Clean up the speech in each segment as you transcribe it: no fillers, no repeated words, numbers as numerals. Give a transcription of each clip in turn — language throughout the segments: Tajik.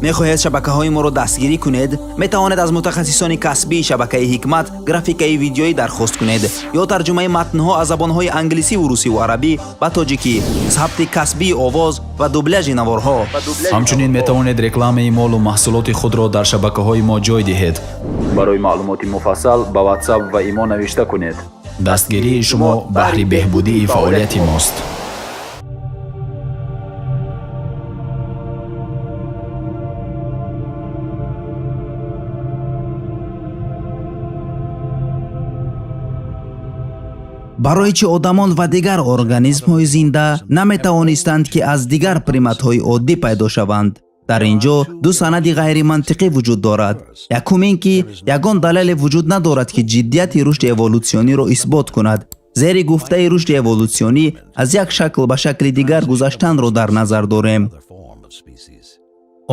Мехоҳед шабакаҳои моро дастгирӣ кунед? Метавонед аз мутахассисони касбии шабакаи Ҳикмат графикаи видеоӣ дархост кунед ё тарҷумаи матнҳо аз забонҳои англисиву русиву арабӣ ба тоҷикӣ, сабти касбии овоз ва дубляжи наворҳо. Ҳамчунин метавонед рекламаи молу маҳсулоти худро дар шабакаҳои мо ҷой диҳед. Барои маълумоти муфассал ба WhatsApp ва имо навишта кунед. Дастгирии шумо баҳри беҳбудии фаъолияти мост. Барои чӣ одамон ва дигар организмҳои зинда наметавонистанд, ки аз дигар приматҳои оддӣ пайдо шаванд? Дар ин ҷо ду санади ғайримантиқӣ вуҷуд дорад. Якум ин ки ягон далеле вуҷуд надорад, ки ҷиддияти рушди эволютсиониро исбот кунад. Зери гуфтаи рушди эволютсионӣ аз як шакл ба шакли дигар гузаштанро дар назар дорем.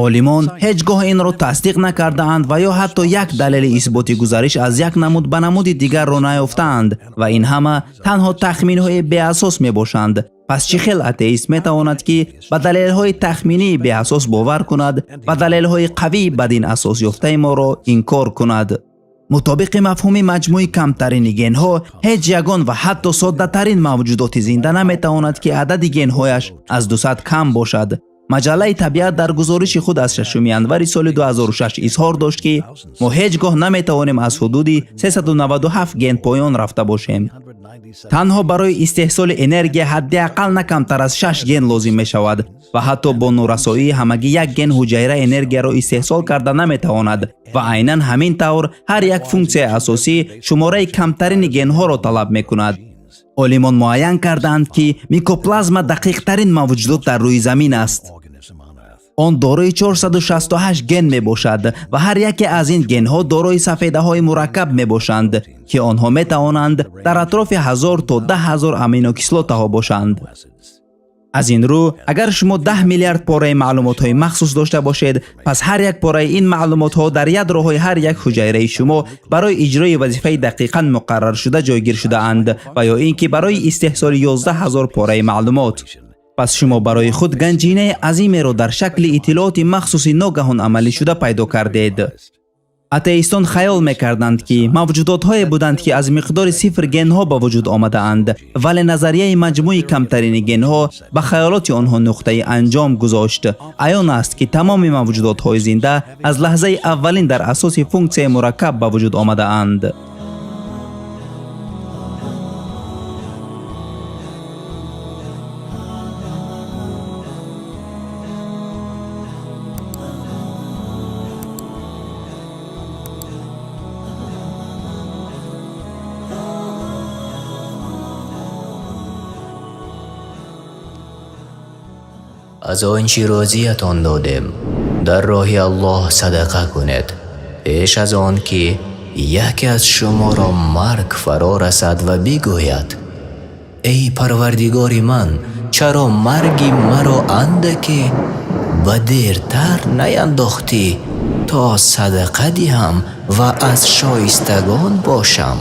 Олимон ҳеҷ гоҳ инро тасдиқ накардаанд ва ё ҳатто як далели исботи гузариш аз як намуд ба намуди дигарро наёфтаанд ва ин ҳама танҳо тахминҳои беасос мебошанд. Пас чӣ хел атеист метавонад, ки ба далелҳои тахминии беасос бовар кунад ва далелҳои қавии бадин асос ёфтаи моро инкор кунад? Мутобиқи мафҳуми маҷмӯи камтарини генҳо, ҳеҷ ягон ва ҳатто соддатарин мавҷудоти зинда наметавонад, ки адади генҳояш аз 200 кам бошад. Маҷаллаи Табиат дар гузориши худ аз 6 январи соли 2006 изҳор дошт, ки мо ҳеҷ гоҳ наметавонем аз ҳудуди 397 ген поён рафта бошем. Танҳо барои истеҳсоли энергия ҳадди ақал на камтар аз 6 ген лозим мешавад ва ҳатто бо норасоии ҳамагӣ як ген ҳуҷайра энергияро истеҳсол карда наметавонад ва айнан ҳамин тавр ҳар як функсияи асосӣ шумораи камтарини генҳоро талаб мекунад. Олимон муайян кардаанд, ки микоплазма дақиқтарин мавҷудот дар рӯи замин аст. Он дорои 468 ген мебошад ва ҳар яке аз ин генҳо дорои сафедаҳои мураккаб мебошанд, ки онҳо метавонанд дар атрофи 1000 то 10 000 аминокислотаҳо бошанд. Аз ин рӯ, агар шумо 10 миллиард пораи маълумотҳои махсус дошта бошед, пас ҳар як пораи ин маълумотҳо дар ядроҳои ҳар як ҳуҷайраи шумо барои иҷрои вазифаи дақиқан муқарраршуда ҷойгир шудаанд ва ё ин ки барои истеҳсоли 11 ҳазор пораи маълумот. Пас шумо барои худ ганҷинаи азимеро дар шакли иттилооти махсуси ногаҳон амалӣ шуда пайдо кардед. Атеистон хаёл мекарданд, ки мавҷудотҳое буданд, ки аз миқдори сифр генҳо ба вуҷуд омадаанд, вале назарияи маҷмӯи камтарини генҳо ба хаёлоти онҳо нуқтаи анҷом гузошт. Аён аст, ки тамоми мавҷудотҳои зинда аз лаҳзаи аввалин дар асоси функсияи мураккаб ба вуҷуд омадаанд. Аз он чӣ рӯзиятон додем дар роҳи Аллоҳ садақа кунед, пеш аз он ки яке аз шуморо марг фаро расад ва бигӯяд: эй Парвардигори ман, чаро марги маро андаке ба дертар наяндохтӣ, то садақа диҳам ва аз шоистагон бошам?